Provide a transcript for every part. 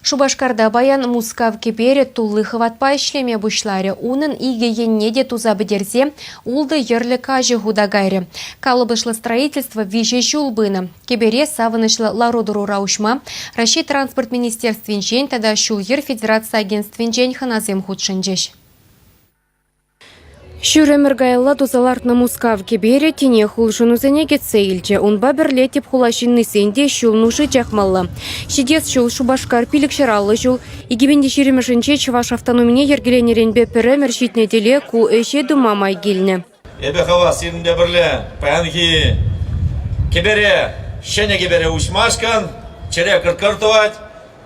Шупашкарта паян Мускав кӗперӗ тулли хӑватпа ӗҫлеме пуҫларӗ. Унӑн икӗ енне те туса пӗтерсе ултӑ йӗрлӗ каҫӑ хута кайрӗ. Калӑпӑшлӑ строительство виҫӗ ҫул пынӑ. Кӗпере савӑнӑҫлӑ лару-тӑрура уҫма Раҫҫей транспорт министерствинчен тата Ҫул-йӗр федераци агентствинчен хӑнасем хутшӑнчӗҫ. Ҫур ӗмӗр каялла туса лартнӑ Мускав кӗперӗ тинех улшӑнусене кӗтсе илчӗ. Унпа пӗрле тӗп хула ҫыннисен те ҫул нуши чакмалла. Ҫитес ҫул Шупашкар 550 ҫул, 2020-мӗшӗнче чӑваш автономине йӗркеленӗренпе пӗр ӗмӗр ҫитнӗ тӗле ку ӗҫе тума май килнӗ. Эпӗ хавас сирӗнпе пӗрле паянхи кӗпере, ҫӗнӗ кӗпере уҫмашкӑн чӗре кӑрт-кӑрт тӑвать.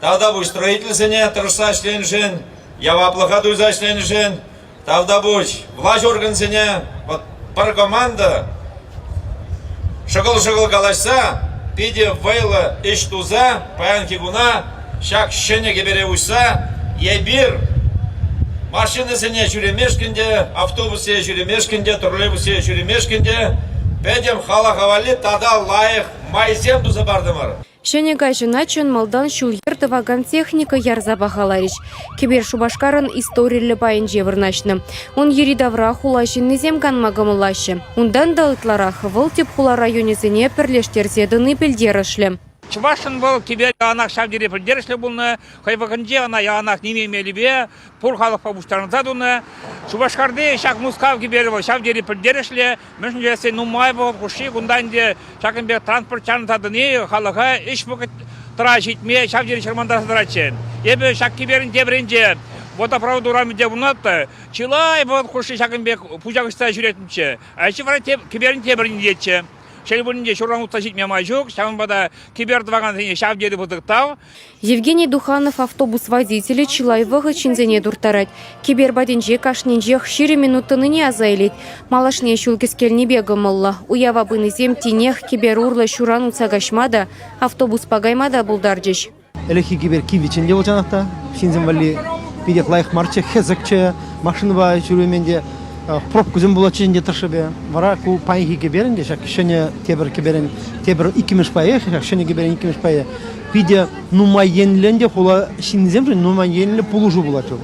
Тавтапуҫ строительсене тӑрӑшса ӗҫленӗшӗн, яваплӑха туйса ӗҫленӗшӗн. Тавтапуҫ влаҫ органсене пӗр команда шӑкӑл-шӑкӑл калаҫса, питӗ вӑйлӑ ӗҫ туса паянхи куна ҫак ҫӗнӗ кӗпере уҫса эпир машинӑсене ҫӳремешкӗн те, автобуссене ҫӳремешкӗн те, троллейбуссене ҫӳремешкӗн те пӗтӗм халӑха валли тата лайӑх майсем туса партӑмӑр. Ҫӗнӗ каҫӑна чӑн малтан ҫул-йӗр тӑвакан техника ярса пахаларӗҫ. Кӗпер Шупашкарӑн историллӗ пайӗнче вырнаҫнӑ. Ун йӗри-тавра хула ҫыннисем канма кӑмӑллаҫҫӗ. Унтан та ытларах вӑл тӗп хула районӗсене пӗрлештерсе тӑни пӗлтерӗшлӗ. Чӑвашшӑн вӑл кӗпер яланах ҫав тери пӗлтерӗшлӗ пулнӑ. Хӑй вӑхӑтӗнче ӑна яланах ниме мелӗпе пур халӑхпа пуҫтарӑнса тунӑ. Шупашкарти ҫак Мускав кӗперӗ вӑл ҫав тери пӗлтерӗшлӗ. Мӗншӗн тесен нумай вӑхӑт хушши кунта ӗнтӗ ҫакӑн пек транспорт чарӑнса тӑни халӑха ӗҫ вӑхӑтра ҫитме ҫав тери чӑрмантарса тӑратчӗ. Эпӗ ҫак кӗперӗн тепӗринче водопровод урамӗнче пурӑнатӑп. Чылай вӑхӑт хушши ҫакӑн пек пуҫа хыҫса ҫӳреттӗмччӗ. Ӗҫ вара кӗперӗн тепӗринчеччӗ. Шел пулин те ҫурран утса ҫитме май ҫук, ҫавӑнпа та кӗпер тӑвакансене ҫав тери пысӑк тав. Евгений Духанов автобус водителӗ чылай вӑхӑт ҫынсене турттарать. Кӗпер патӗнче кашнинчех 20 минут тӑнине аса илет. Малашне ҫул кӗскелнипе кӑмӑллӑ. Уява пынисем тинех кӗпер урлӑ ҫуран утса каҫма та, автобуспа кайма та пултарчӗҫ. Ӗлӗкхи кӗпер кивӗччӗ те пулчанах та ҫынсем валли питех лайӑх марччӗ, хӗсӗкчӗ, машинӑпа ҫӳремен те пробкӑсем пулатчӗ ӗнтӗ тӑршшӗпе. Вара ку паянхи кӗпер ӗнтӗ ҫак ҫӗнӗ тепӗр кӗперӗн тепӗр иккӗмӗш пайӗ, ҫак ҫӗнӗ кӗперӗн иккӗмӗш пайӗ питӗ нумай енлӗ ӗнтӗ хула ҫыннисемшӗн нумай енлӗ пулӑшу пулать вӑл.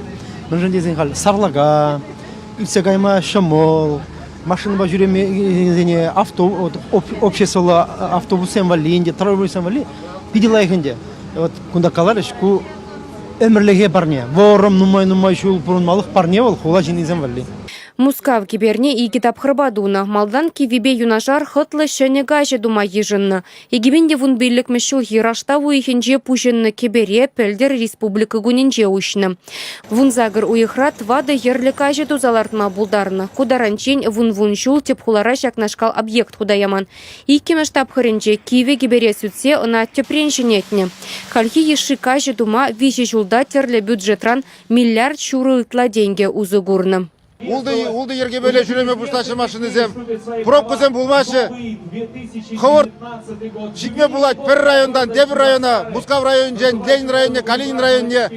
Мӗншӗн тесен халь сарлака, иртсе кайма ҫӑмӑл, машинӑпа ҫӳремесене авто, обществӑллӑ автобуссем валли ӗнтӗ, троллейбуссем валли питӗ лайӑх ӗнтӗ. Вот кунта каларӗҫ, ку ӗмӗрлӗхе парне. Вӑрӑм нумай-нумай ҫул пурӑнмалӑх парне вӑл хула ҫыннисем валли. Мускав кӗперне икӗ тапхӑрпа тунӑ. Малтан киввипе юнашар хӑтлӑ ҫӗнӗ каҫӑ тума йышӑннӑ. 2015-мӗш ҫулхи раштав уйӑхӗнче пуҫӑннӑ кӗпере пӗлтӗр Республика кунӗнче уҫнӑ. 18 уйӑхра тӑватӑ йӗрлӗ каҫӑ туса лартма пултарнӑ. Ку таранччен вун-вун ҫул тӗп хулара ҫакнашкал объект хута яман. Иккӗмӗш тапхӑрӗнче кивӗ кӗпере сӳтсе ӑна тӗпрен ҫӗнетнӗ. Хальхи йышши каҫӑ тума виҫӗ ҫулта тӗрлӗ бюджетран миллиард ҫурӑ ытла тенкӗ усӑ курнӑ. Ултӑ, ултӑ йӗркепеле ҫӳреме пуҫлаҫҫӗ машинӑсем. Пробкӑсем пулмаҫҫӗ. Хӑвӑрт ҫитме пулать пӗр районтан тепӗр района, Мускав районӗнчен Ленин районне, Калинин районне.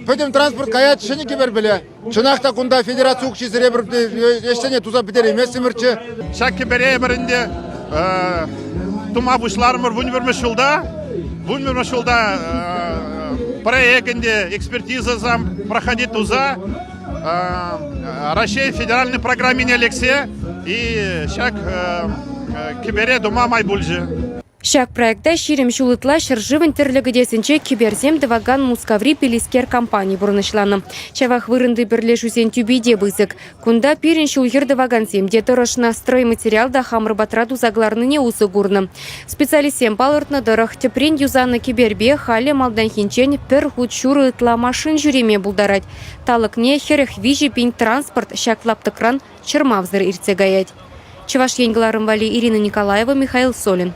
Пӗтӗм транспорт каять ҫӗнӗ кӗперпеле. Чӑнах та кунта федераци укҫисӗр эпир ӗҫсене туса пӗтерейместӗмӗрччӗ. Ҫак кӗпере эпир ӗнтӗ тума пуҫларӑмӑр вунпӗрмӗш ҫулта. Вунпӗрмӗш ҫулта проект ӗнтӗ экспертизӑсем проходить туса Раҫҫей федеральнӑй программине лексе и ҫак кӗпере тума май пулчӗ. Ҫак проекта 20 ҫул ытла ҫӗршывӑн тӗрлӗ кӗтесӗнче кӗперсем тӑвакан Мускаври Пелискер компани пурнӑҫланӑ. Ҫавах вырӑнти пӗрлешӳсен тӳпи те пысӑк. Кунта пирӗн ҫул-йӗр тӑвакансем те тӑрӑшнӑ, стройматериал та хамӑр патра туса кӑларнине усӑ курнӑ. Специалистсем палӑртнӑ тӑрӑх, тӗпрен юсанӑ кӗперпе халӗ малтанхинчен пӗр хут ҫурӑ ытла машин ҫӳреме пултарать. Талӑкне 43 пин транспорт ҫак лаптӑкран чӑрмавсӑр иртсе каять. Чӑваш Ен кӑларӑм валли Ирина Николаева, Михаил Солин.